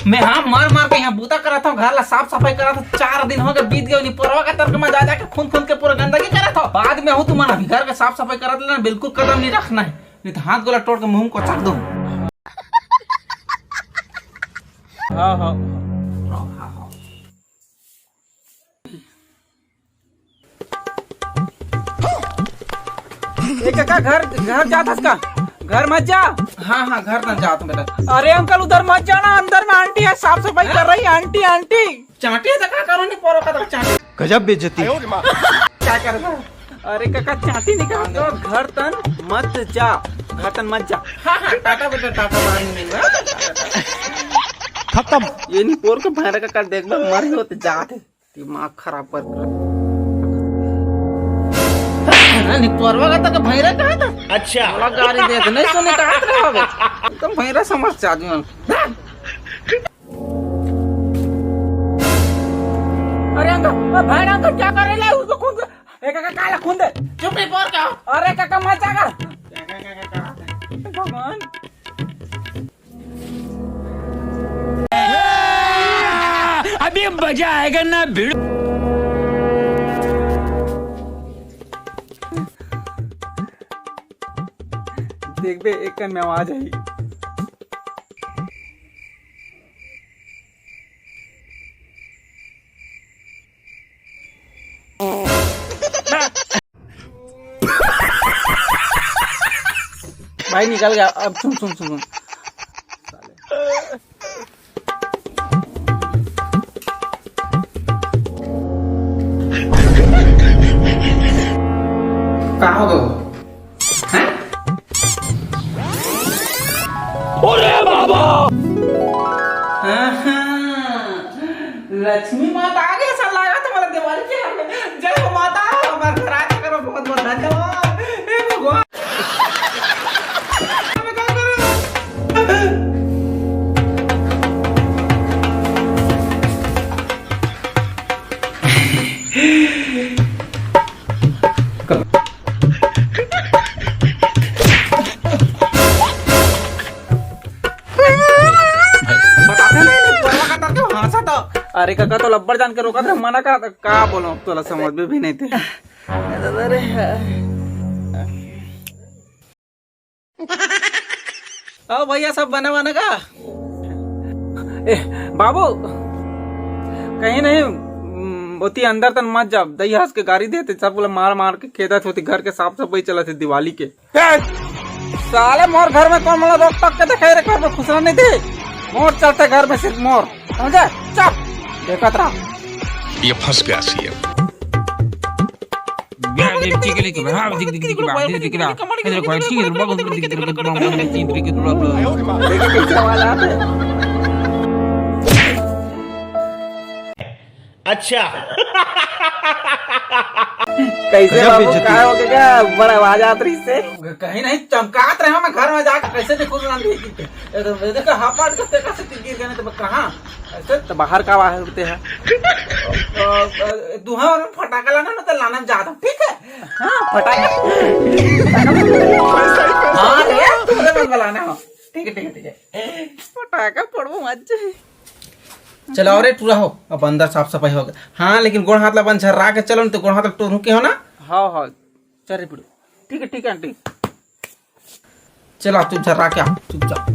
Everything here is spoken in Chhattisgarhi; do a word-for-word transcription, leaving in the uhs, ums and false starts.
मैं हाँ मर मर के यहाँ बूता करत हूँ, घर ला साफ सफाई करत हूँ, चार दिन हो गए बीत गए, निपोरवा के तर्क में जा जाके खूंद खूंद के पूरा गंदगी करत हूँ। बाद में हूँ तुमन अभी घर के साफ सफाई करत लेना, बिल्कुल कदम नहीं रखना है, नहीं तो हाथ गोला तोड़ के मुंह को चक दूँ। हाँ हाँ। ए काका, घर घर जात हस का? घर मत जा। हाँ हाँ, घर तन जात हूँ बेटा। अरे अंकल, उधर मत जाना, अंदर में आंटी है, साफ सफाई कर रही है, आंटी, आंटी। चांटी है तो का करो, निपोरवा का तो चांटी। गजब बेइज्जती। क्या कर रहा है? अरे काका, चांटी निकाल दो, घर तन मत जा, घर तन मत जा। हाँ हाँ, टाटा बेटा, टाटा, बाद में मिलबा। खत्म। ये निपोर के भैरा काका, देखबा मर ही होते जात है। दिमाग खराब कर दिला। हाँ, निपोरवा का तक भैरा कहा था। अच्छा। बड़ा गाड़ी दे दे, नहीं सुने कहा था अबे। एकदम भैरा समझ से आदमी मन। अरे अंकल, ओ भाई अंकल, क्या कर रहे हैं? उसको खून दे। ए काका, काला खून दे। चुप रे, बोल क्या? अरे काका, मत जाकर। भगवान। अभी मजा आएगा ना भिड़। देखबे, एक कन में आवाज आई। भाई निकल गया। अब सुन, सुन, सुन, सुन। का हो गयो? हैं? अरे बाबा! हाँ, हाँ। लक्ष्मी माता आ गई, ऐसा लगा तो मला दिवाली के। जय हो माता, हमारे घर आया करो, बहुत बहुत धन्यवाद। हे भगवान। बताते नहीं, नहीं, बोलवा का डर के वहां से तो। अरे काका, तो लब्बर जान के रोका था, मना करा था, का बोलो, तोला समझ में भी नहीं थे। अरे, ओ भैया, सब बने बने का? ए, बाबू, कहीं नहीं, उम, ओती अंदर तन मत जा, दई हंस के गारी देते, सब बोला मार मार के खेदत होती, घर के साफ सफाई चलत हे दिवाली के। ए, साले मोर घर में कौन मोला रोक टोक के देखे रे, घर में घुसना नहीं दे, मोर चलते घर में सिर्फ मोर, समझे? चुप, देखत रहा। ये फंस गया सीएम। अच्छा। कैसे गजब बाबू, बेइज्जती। काय हो गया? बड़ा आवाज आत रही से। कहीं नहीं, चमकात रहे मैं घर में जाके, कैसे देखो ना, देखो, हाथ पाट करते कैसे गिर गए, तो कहाँ? ऐसे तो बाहर का बाहर होते हैं। अ, अ, दुहा और फटाका लाना ना, तो लाना जाता, ठीक है? हाँ, फटाका। हाँ रे, तुम्हारे मन में लाना हो। ठीक है, ठीक है, ठीक है। फटाका पड़बो मत जाए। चलाओ रे, टूरा हो, अब अंदर साफ सफाई हो गया। हाँ, लेकिन गोड़ हाथ ला बंद झर्रा के चलो, नहीं तो गोड़ हाथ ला टोरू के हो ना। हाँ, हाँ, चल रे, पड़ो। ठीक है, ठीक है, आंटी। चला, चुप झर्रा के आ, चुपचाप।